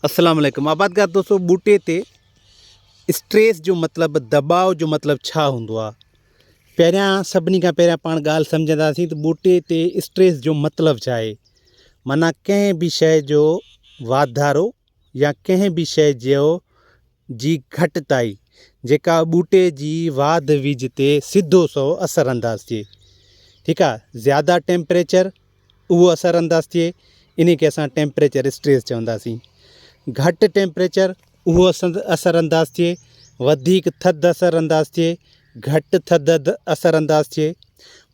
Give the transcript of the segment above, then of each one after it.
السلام عليڪم آبادگار دوستو ٻوٽي تي اسٽريس جو مطلب دٻاء جو مطلب ڇا هوندو آهي پهريان سڀني کان پهريان پاڻ ڳالهه سمجهنداسين ته ٻوٽي تي اسٽريس جو مطلب ڇا آهي معنيٰ ڪنهن به شيء جو واڌارو يا ڪنهن به شيء جو جي گهٽتائي جيڪا ٻوٽي جي واڌ ويجهه تي سڌو سنئون اثر انداز ٿئي ٺيڪ آهي زياده ٽيمپريچر اهو اثر انداز ٿئي انهي کي اسان ٽيمپريچر اسٽريس چونداسين. گهٽ ٽيمپريچر اهو اثر انداز ٿئي، وڌيڪ ٿڌ اثر انداز ٿئي، گهٽ ٿڌ اثر انداز ٿئي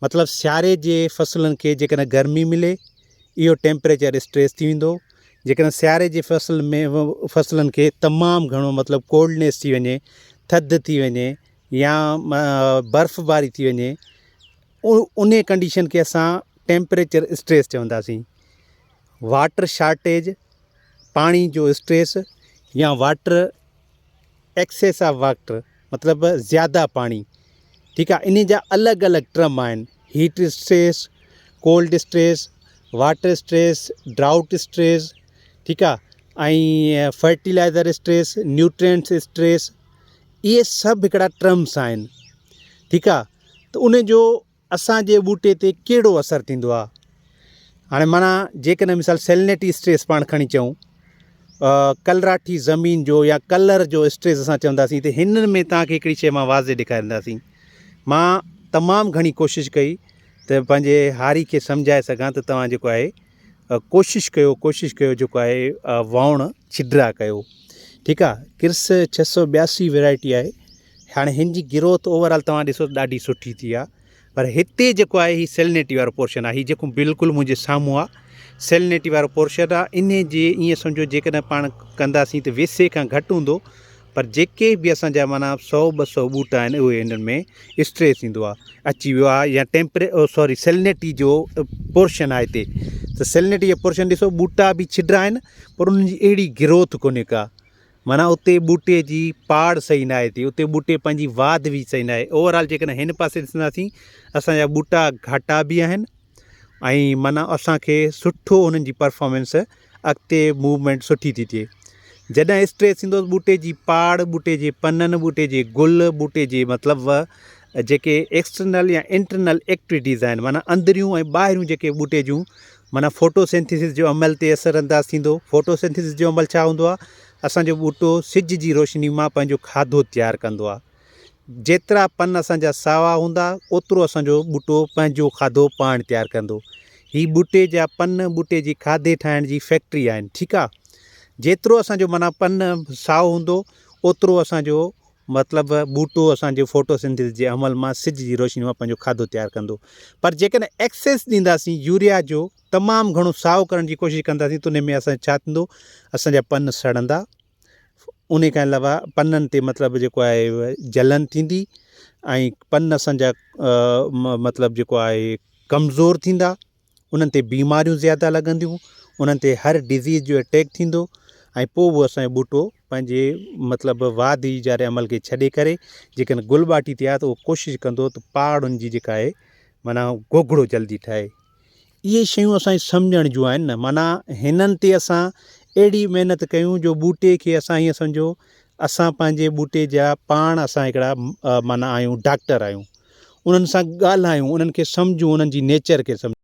مطلب سياري جي فصلن کي جيڪڏهن گرمي ملي اهو ٽيمپريچر اسٽريس ٿي ويندو جيڪڏهن سياري جي فصل ۾ فصلن کي تمام گهڻو مطلب ڪولڊنيس ٿي وڃي ٿڌ ٿي وڃي يا برف باري ٿي وڃي انهي ڪنڊيشن کي اسان ٽيمپريچر اسٽريس چونداسين. واٽر شارٽيج، پاڻي جو اسٽريس يا واٽر ايڪسيس آف واٽر مطلب زياده پاڻي ٺيڪ آهي انهي جا الڳ الڳ ٽرم آهن heat stress, cold stress, water stress, drought stress ٺيڪ آهي ۽ فرٽيلائزر اسٽريس، نيوٽرينٽس اسٽريس اهي سڀ هڪڙا ٽرمس آهن ٺيڪ آهي. ته ان جو اسان جي ٻوٽي تي ڪهڙو اثر ٿيندو آهي هاڻي معنيٰ جيڪڏهن مثال سيلنيٽي اسٽريس پاڻ کڻي چئون ڪلراٺي زمين جو يا ڪلر جو اسٽريس اسان چونداسين ته هنن ۾ توهان کي هڪڙي شيء مان واضح ڏيکارينداسين مان تمام گهڻي ڪوشش ڪئي ته پنهنجي هاري کي سمجهائي سگهان ته توهان جيڪو آهي ڪوشش ڪيو ڪوشش ڪيو جيڪو آهي واڻ ڇڊرا ڪيو ٺيڪ آهي ڪرس 682 ورائٽي آهي هاڻي هن جي گروٿ اوور آل توهان ڏسو ته ڏاڍي سٺي ٿي آهي پر هتي جيڪو آهي هي سيلنيٽي وارو پورشن آهي هي جيڪو بلڪل منهنجي سامهون آهي سيلنيٽي وارو پورشن آهي انهي جي ائين سمجهو جيڪڏهن پاڻ ڪنداسين ته ويسي کان گهٽ هوندو پر جيڪي به اسان جا معنيٰ سو ٻه سو ٻوٽا آهن اهي انهن ۾ اسٽريس ايندو آهي اچي ويو آهي يا ٽيمپري سوري سيلنيٽي جو پورشن آهي هتي ته سيلنيٽي جو پورشن ڏسو ٻوٽا به ڇڊرا آهن پر انهن جي اهڙي گروٿ ڪونهي ڪا معنيٰ اتي ٻوٽي جي پاڙ صحيح ناهي ٿي، اتي ٻوٽي پنهنجي واڌ ويجهه صحيح ناهي. اوور آل جيڪڏهن هن پاسي ڏسنداسين اسان جا ٻوٽا گهاٽا به آهن ۽ معنيٰ اسان کي سٺو انهن جي پرفارمنس اڳتي موومينٽ سٺي ٿي ٿئي. جڏهن اسٽريس ٿيندو ٻوٽي جي پاڙ، ٻوٽي جي پنن، ٻوٽي جي گل، ٻوٽي جي مطلب جيڪي ايڪسٽرنل يا انٽرنل ايڪٽوٽيز آهن معنيٰ اندريون ۽ ٻاهريون جيڪي ٻوٽي جون معنيٰ فوٽو سينٿيسز جو عمل تي اثر انداز ٿيندو. فوٽو سينٿيسز جو عمل ڇا هوندو آهي؟ اسان جو ٻوٽو سج جي روشني مان پنهنجو کاڌو تيار ڪندو آهي. جيترا پن اسان جا ساوا هوندا اوترو اسان جو ٻوٽو پنهنجو کاڌو پاڻ تيار ڪندو. هي ٻوٽي جا پن ٻوٽي جي کاڌي ٺاهڻ جي فيڪٽري آهن. ٺيڪ آهي. جيترو اسان جو معنيٰ پن سائو هوندو اوترو اسان جو مطلب ٻوٽو اسان جي فوٽو سنٿيسز جي عمل مان سج جي روشني مان پنهنجو کاڌو تيار ڪندو پر جيڪڏهن ايڪسيس ڏينداسين يوريا جو تمام گهڻو سائو ڪرڻ جي ڪوشش ڪنداسين ته ان ۾ اسان ڇا ٿيندو اسان جا پن سڙندا ان کان علاوه پنن تي مطلب جيڪو آهي جلن ٿيندي ۽ پن اسان جا مطلب جيڪو آهي ڪمزور ٿيندا انهن تي بيماريون زياده لڳنديون، انهن تي هر ڊزيز جو اٽيڪ ٿيندو ۽ پوء اهو اسان جو ٻوٽو پنهنجي مطلب واڌ واري عمل کي ڇڏي ڪري جيڪڏهن گل ٻاٽي تي آهي ته اهو ڪوشش ڪندو ته پاڙ ان جي جيڪا آهي معنيٰ گوگڙو جلدي ٺاهي. اهي شيون اسان جي سمجهڻ جون آهن نه معنيٰ هنن تي اسان اهڙي محنت ڪيون جو ٻوٽي کي اسان ائين سمجهو اسان پنهنجي ٻوٽي جا پاڻ اسان هڪڙا معنيٰ آهيون ڊاڪٽر آهيون انهن سان ڳالهايون انهن کي سمجهون انهن جي نيچر کي سمجهون.